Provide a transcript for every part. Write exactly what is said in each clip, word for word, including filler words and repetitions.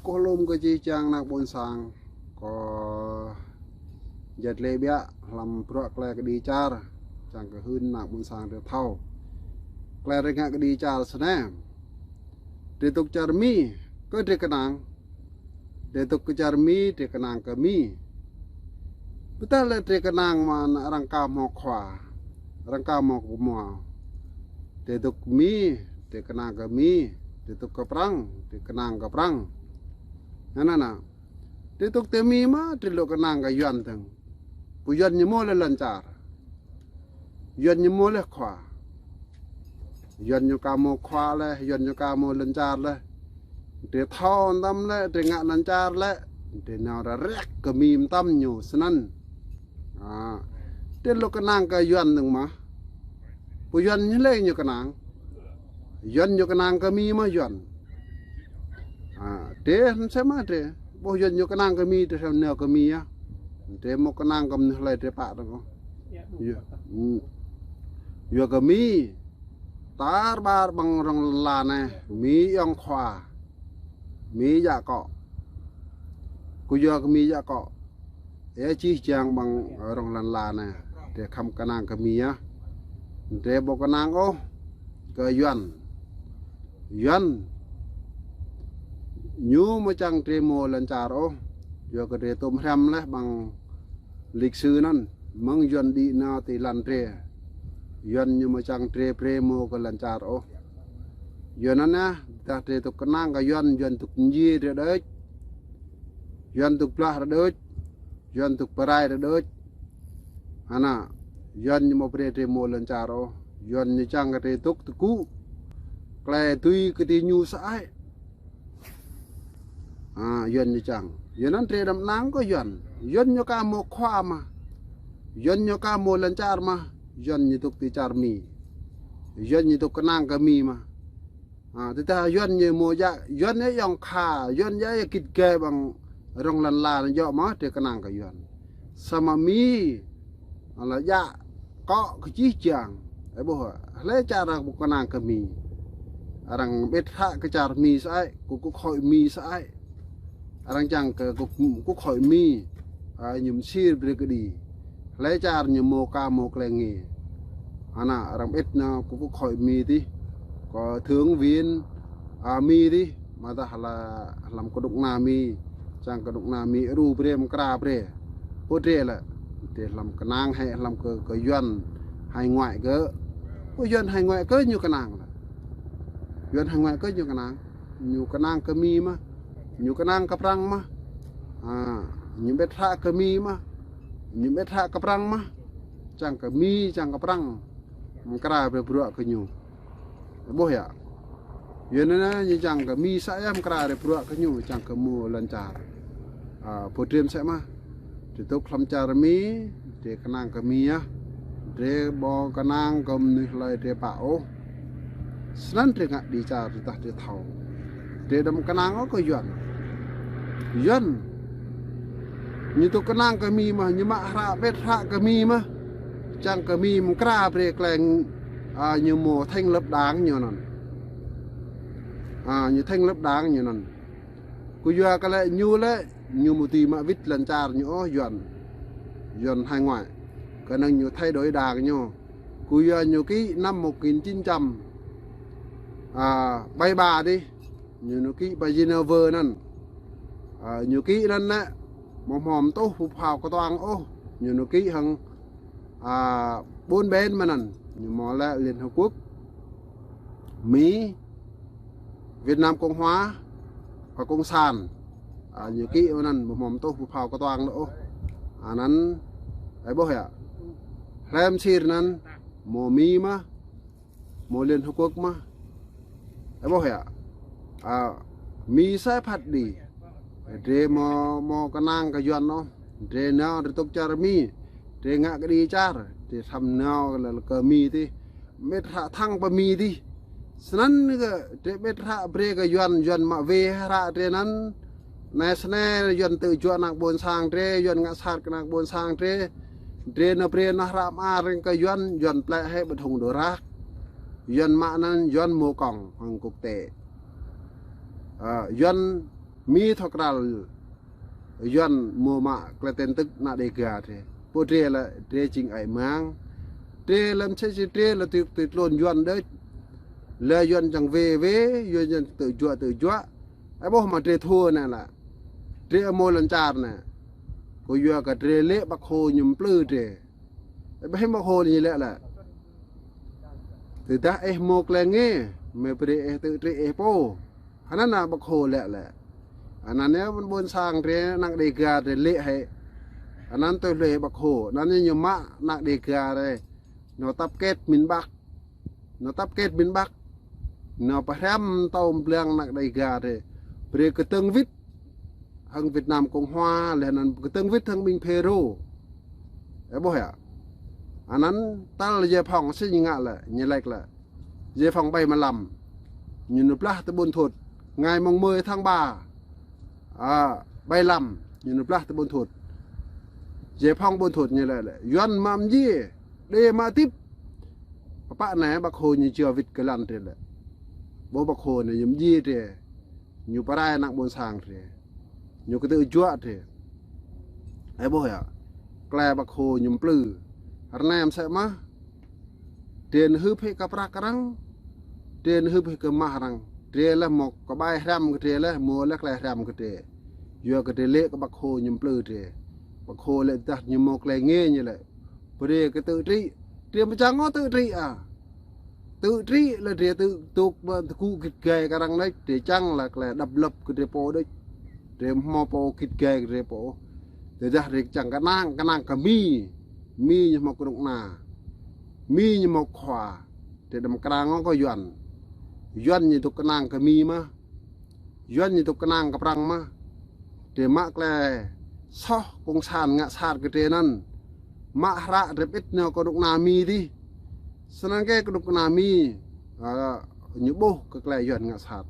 Kơ lŏm kơ čih čang ană ƀôn sang, kơ jăt lĕ biă hlăm bruă klei kơđi čar, čang kơ hưn ană ƀôn sang drơi thâo klei drơi ngă kơđi čar snei. Drơi dŏ čar Mi, kơ drơi kơnang. Drơi dŏ kơ čar Mi, drơi kơnang kơ Mi. Ƀiădah lĕ drơi kơnang mă ană arăng ka hmâo khua, arăng ka hmâo kơ pơmua. Drơi dŏ Mi, drơi kơnang kơ Mi. Drơi dŏ kơ Prăng, drơi kơnang kơ Prăng. Anŭn anŭn. Drơi dŏ tơ Mi mă, drơi lŏ kơnang kơ Yuan dơ̆ng. Pô Yuan ñu hmâo lĕ lŏn čar. Yuan ñu hmâo lĕ khua. Yuan ñu ka hmâo khua lĕ, Yuan ñu ka hmâo lŏn čar lĕ. Drơi thâo mơtam lĕ, drơi ngă lŏn čar lĕ. Drơi nao ră rĕk kơ Mi mơtam ñu snăn. A, drơi lŏ kơnang kơ Yuan dơ̆ng mă. Pô Yuan ñu lĕ ñu kơnang. Yuan ñu kơnang kơ Mi mă Yuan. A, drơi hăn sĕ mă drơi. Ƀuh Yuan ñu kơnang kơ Mi, drơi hăn nao kơ Mi yơh. Drơi hmâo kơnang kơ mơnuih hlơi drơi pă dơ̆ng ôh. Yua, mm. Yua kơ Mi. Tar ƀar ƀăng rŏng lŏn la anai. Mi yŏng khua. Mi djă akŏ. Kơ yua kơ Mi djă akŏ. Ơ, čih čang ƀăng rŏng lŏn la anai. Drơi khŏm kơnang kơ Mi yơh. Drơi ƀu kơnang ôh kơ Yuan. Yuan ñu mă čang drơi hmâo lŏn čar ôh. Yua kơ drơi tŭm hrăm lĕ ƀăng lịch sử anŭn. Mơ̆ng Yuan đĭ nao tơ lŏn drơi. Yuan ñu mă čang drơi brơi hmâo kơ lŏn čar ôh. Yuan anŭn yơh, dah drơi dŏ kơnang kơ Yuan, Yuan dŏ nji drơi đôč. Yuan dŏ blah drơi đôč. Yuan dŏ pơrai drơi đôč. Anŭn, Yuan ñu mă brơi drơi hmâo lŏn čar ôh. Yuan ñu čang kơ drơi dŏ tơgŭ klei tui kơ drơi ñu sơai. A, Yuan ñu čang. Yuan anŭn drơi đăm kơnang kơ Yuan. Yuan ñu ka hmâo khua mă. Yuan ñu ka hmâo lŏn čar mă. Yuan ñu dŏ tơ čar Mi. Yuan ñu dŏ kơnang kơ Mi mă. A, tơdah Yuan ñu hmâo djă, Yuan ñu yŏng khua, Yuan ñu yă git gai ƀăng rŏng lŏn la anŭn yơh mă drơi kơnang kơ Yuan. Samơ̆ Mi, ala djă akŏ kơ čih čang. Ơ ƀuh, hlơi čar arăng ƀu kơnang kơ Mi. Arăng ƀĕt hră kơ čar Mi sơai, kơ quốc hội Mi sơai. Arăng čang kơ quốc, quốc hội Mi, a, ñu mơsir brơi kơđi. Hlơi čar ñu hmâo ka hmâo klei ngă. Anŭn arăng ƀĕt nao kơ quốc hội Mi dih. Kơ thượng viện, a, Mi dih. Mă dah lĕ hlăm kơdŭk kơna Mi. Čang kơdŭk kơna Mi ru brơi mơkra brơi. Pô drơi lĕ. Drơi hlăm kơnang hĕ hlăm kơ, kơ Yuan hải ngoại kơ. Pô Yuan hải ngoại kơ ñu kơnang lĕ. Yuan hải ngoại kơ ñu kơnang. Ñu kơnang kơ Mi mă. Ñu kơnang kơ Prăng mă. A, ñu ƀĕt hră kơ Mi mă. Ñu ƀĕt hră kơ Prăng mă. Čang kơ Mi, čang kơ Prăng. Mơkra brơi bruă kơ ñu. Ƀuh yơh. Yuan anŭn ñu čang kơ Mi sơai yơh mơkra brơi bruă kơ ñu, čang kơ hmâo lŏn čar. A, pô drơi sĕ mă. Drơi dŏ hlăm čar Mi, drơi kơnang kơ Mi yơh. Drơi ƀu kơnang kơ mơnuih hlơi drơi pă ôh. Snăn drơi ngă kơđi čar tơdah drơi thâo. Drơi đăm kơnang ôh kơ Yuan. Yuan ñu dŏ kơnang kơ Mi mă, ñu mă hră ƀĕt hră kơ Mi mă. Čang kơ Mi mơkra brơi klei, a, ñu hmâo thành lập đảng ñu anŭn. A, ñu thành lập đảng ñu anŭn. Kơ yua kơ lĕ ñu lĕ, ñu ƀu dưi mă wĭt lŏn čar ñu ôh Yuan. Yuan hải ngoại. Kơnơ̆ng ñu thay đổi đảng ñu. Kơ yua ñu ký năm một nghìn chín trăm, a, bảy ba dih. Ñu, ñu ký pơ Geneva anŭn. A, ñu ký anŭn lĕ, hmâo hmâo tuh pơphao kơtuang ôh. Ñu, ñu ký hăng, a, ƀôn ƀen mơ̆n anŭn. Ñu hmâo lĕ Liên Hợp Quốc, Mi, Việt Nam Cộng Hòa, kơ Cộng sản. A, ñu ký anŭn, hmâo hmâo tuh pơphao kơtuang ôh. Anŭn, ơ ƀuh yơh. Hrăm sir anŭn, hmâo Mi mă, hmâo Liên Hợp Quốc mă. Ơ ƀuh yơh. A, Mi sơai phat đĭ. Drơi hmâo, hmâo kơnang kơ Yuan ôh. Drơi nao drơi dŏ čar Mi. Drơi ngă kơđi čar. Drơi hrăm nao kơ lĕ kơ Mi dih. Ƀĕt hră thăng pơ Mi dih. Snăn kơ drơi ƀĕt hră brơi kơ Yuan, Yuan mă wê hră drơi anŭn. Anai snei Yuan tŭ juă ană ƀôn sang drơi, Yuan ngă sat kơ ană ƀôn sang drơi. Drơi nao brơi nao hră mơar kơ Yuan, Yuan plĕ hĕ ƀơ̆t hung đô rak. Yuan mă anŭn Yuan hmâo kông hăng quốc tế. A, Yuan Mi thâo krăl Yuan mơ̆ mă klei tin tức ană Đêga drei. Pô drei lĕ drei jing ai mang. Drei lăm sĕ sĕ drei lĕ tui, tui tlôn Yuan đôč. Lĕ Yuan čang wê wê, Yuan čang tơjuă tơjuă. Ai ƀuh mă drei thua anai lĕ. Drei mơ̆ lŏn čar anai. Kơ yua kơ drei lĕ Bác Hồ ñu plư drei. Ƀĕ hĭ Bác Hồ ñu lĕ lĕ. Tơdah ih mơ̆ klei ngê, mơ̆ brơi ih tŭ trĭ ih pô. Anăn ană Bác Hồ lĕ lĕ. Anăn anai ƀôn ƀôn sang drei ană Đêga drei lĕ hĭ. Anăn tui lui Bác Hồ, anăn ñu mă ană Đêga drei. Ñu tap ket min Bắc. Ñu tap ket min Bắc. Ñu pơhrăm tơm blang ană Đêga drei. Brơi kơtơ̆ng wĭt hăng Việt Nam Cộng Hòa, lĕ anăn kơtơ̆ng wĭt hăng ƀing Phêrô. Ơ ƀuh yă. Anăn tal giải phóng sĭ ñu ngă lĕ, ñu lĕ lĕ. Giải phóng ƀai mlam. Ñu nao blah tơ ƀuôn Thuột. Ngày mùng mười tháng ba. À, ƀai mlam. Ñu nao blah tơ ƀuôn Thuột. Giải phóng ƀuôn Thuột ñu lĕ lĕ. Yuan mă mjê. Đê mă tip. Pă anai Bác Hồ ñu jua wĭt kơ lăn drei lĕ. Ƀuh Bác Hồ anai ñu mjê drei. Ñu pơrai ană ƀôn sang drei. Ñu kơtư̆ juă drei. Ai ƀuh yă. Klei Bác Hồ ñu plư. Rơnem sĕ mă. Drei hưp hĭ kơ prăk arăng. Drei hưp hĭ kơ mah arăng. Drei lĕ mơ̆ kơ ƀai hrăm kơ drei lĕ, mơ̆ lĕ klei hrăm kơ drei. Yua kơ drei lĕ kơ Bác Hồ ñu plư drei. Bác Hồ lĕ dah ñu mơ̆ klei ngê ñu lĕ. Brơi kơ tŭ trĭ. Drei mơ̆ čang ôh tŭ trĭ ah. Tŭ trĭ lĕ drei tŭ tŭk mă tơgŭ git gai kơ arăng đôč, drei čang lĕ klei đăp lăp kơ drei pô đôč. Drei hmâo pô git gai kơ drei pô. Tơdah drei čang kơnang, kơnang kơ Mi. Mi ñu hmâo kơnuk kơna. Mi ñu hmâo khua. Drei đăm kơnang ôh kơ Yuan. Yuan ñu tŭk kơnang kơ Mi mă. Yuan ñu tŭk kơnang kơ Prăng mă. Drei mă klei soh Cộng sản ngă sat kơ drei anăn. Mă hră drei pĭt nao kơnuk kơna Mi dih. Snăn kơ kơnuk kơna Mi. Ơ, ñu ƀuh kơ klei Yuan ngă sat.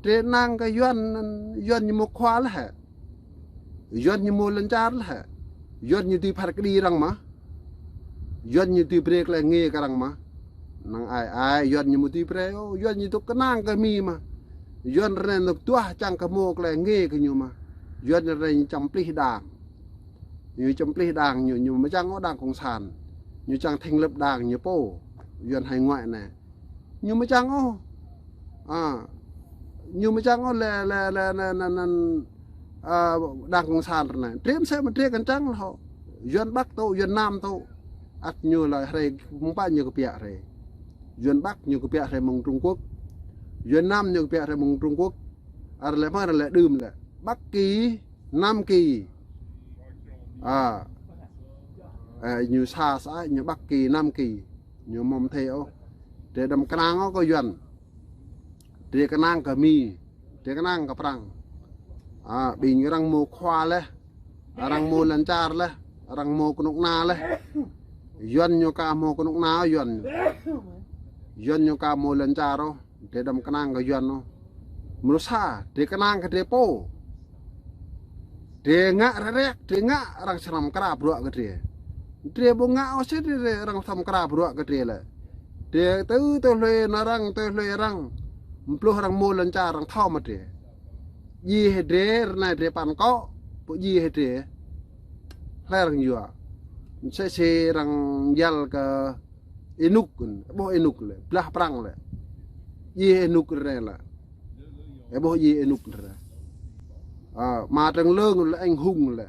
Drei kơnang kơ Yuan anăn, Yuan ñu mơ̆ khua lĕ hĕ. Yuan ñu mơ̆ lŏn čar lĕ hĕ. Yuan ñu tui phat kơđi arăng mă. Yuan ñu tui brơi klei ngê kơ arăng mă. Năng ai ai Yuan ñu mơ̆ tui brơi ôh, Yuan ñu tŭk kơnang kơ Mi mă. Yuan rơnai tŭk duah čang kơ mơ̆ klei ngê kơ ñu mă. Yuan rơnai ñu čang plih đảng. Ñu čang plih đảng ñu, ñu mơ̆ čang ôh đảng Cộng sản. Ñu čang thành lập đảng ñu pô. Yuan hải ngoại anai. Ñu mơ̆ čang ôh. À, ñu mơ̆ čang ôh lĕ, lĕ, lĕ, lĕ, lĕ, lĕ, à, đảng Cộng sản anai. Drei msĕ mơ̆ drei kăn čang lĕ hŏ. Yuan Bắc tŭ, Yuan Nam tŭ. Ăt ñu lĕ hrơi mơ̆ng pă ñu kơ piă hrơi. Yuan Bắc ñu kơ piă hrơi mơ̆ng Trung Quốc. Yuan Nam ñu kơ piă hrơi mơ̆ng Trung Quốc. Arăng lĕ mơ̆ arăng lĕ đưm lĕ. Bắc Kỳ, Nam Kỳ. À, à, ñu sa sa ñu Bắc Kỳ, Nam Kỳ. Ñu mơ̆ thê ôh. Drei đăm kơnang ôh kơ Yuan. Drei kơnang kơ Mi. Drei kơnang kơ Prăng. À, ƀing arăng mơ̆ khua lĕ. Arăng mơ̆ lŏn čar lĕ. Arăng mơ̆ kơnuk kơna lĕ. Yuan ñu ka mơ̆ kơnuk kơna Yuan ñu. Yuan ñu ka mơ̆ lŏn čar ôh. Drei đăm kơnang kơ Yuan ôh. Mrô sa, drei kơnang kơ drei pô. Drei ngă rơriăk, drei ngă arăng srăm kra bruă kơ drei. Drei ƀu ngă ôh sĭt drei arăng srăm kra bruă kơ drei lĕ. Drei tŭ tui lui arăng, tui lui arăng. Pluh arăng mơ̆ lŏn čar arăng thâo mă drei. Djai hĭ drei, rơnai drei păn kŏ, pô djai hĭ drei. Hlơi arăng yua. Sĕ sĕ arăng yăl kơ Inuk, ƀuh Inuk lĕ, blah Prăng lĕ. Djai Inuk rơnai lĕ. Ơ ƀuh djai Inuk rơnai. À, mă trăng lưng lĕ, anh hùng lĕ.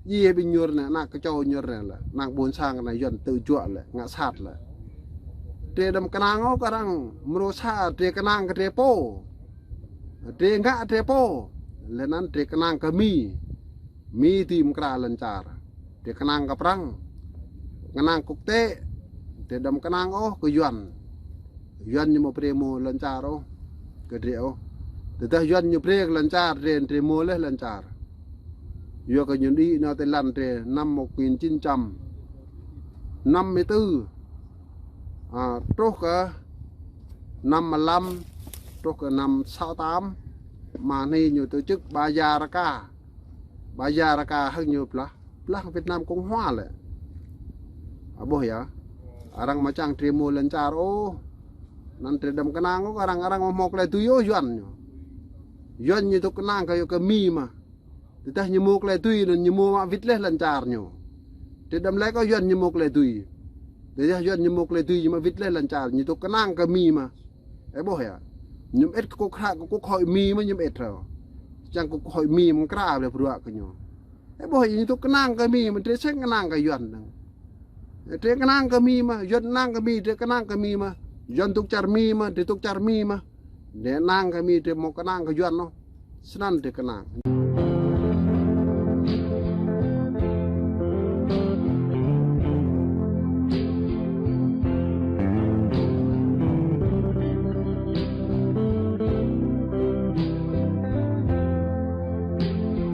Djai ƀing ñu rơnai, ană kơčô ñu rơnai lĕ. Ană ƀôn sang anai Yuan tŭ juă lĕ, ngă sat lĕ. Drei đăm kơnang ôh kơ arăng, mrô sa, drei kơnang kơ drei pô. Drei ngă drei pô. Lĕ anăn drei kơnang kơ Mi. Mi tui mơkra lŏn čar. Drei kơnang kơ Prăng. Kơnang quốc tế. Drei đăm kơnang ôh kơ Yuan. Yuan ñu mơ̆ brơi mơ̆ lŏn čar ôh. Kơ drei ôh. Tơdah Yuan ñu brơi kơ lŏn čar, drei, drei mơ̆ lĕ lŏn čar. Yua kơ ñu đĭ nao ti lăn drei năm một nghìn chín trăm năm mươi tư. À, truh kơ năm mười lăm, truh kơ năm sáu tám. Mă anai ñu tổ chức Bajaraka. Bajaraka hăng ñu blah. Blah Việt Nam Cộng Hòa lĕ. À, ƀuh yă. Arăng mơ̆ čang drei mơ̆ lŏn čar ôh. Anăn drei đăm kơnang ôh kơ arăng, arăng mơ̆ mơ̆ klei tui ôh Yuan ñu. Yuan ñu dŏ kơnang kơ, kơ Mi mơ̆n. Tơdah ñu mơ̆ tơlơi dưi anŭn ñu mơ̆ mă wĭt laih lŏn čar ñu. Tơdah đăm lĕ kơ Yuan ñu mơ̆ tơlơi dưi. Tơdah Yuan ñu mơ̆ tơlơi dưi ñu mă wĭt laih lŏn čar ñu dŏ kơnang kơ Mi mơ̆n. Ơ ƀuh yơh. Ñu mơit kơ kơkuh hră kơ kơkuh hội Mi mơ̆n ñu mơit rao. Čang kơkuh hội Mi mơ̆ng krao lĕ bruă kơ ñu. Ơ ƀuh yơh ñu dŏ kơnang kơ Mi mơ̆n, drơi sĕng kơnang kơ Yuan anŭn. Drơi kơnang kơ Mi mơ̆n, Yuan kơnang kơ Mi, drơi kơnang kơ Mi mơ̆n. Yuan dŏ čar Mi mơ̆n, drơi dŏ čar Mi mơ̆n. Drơi kơnang kơ Mi, drơi mơ̆ kơnang kơ Yuan anŭn. Snăn drơi kơnang.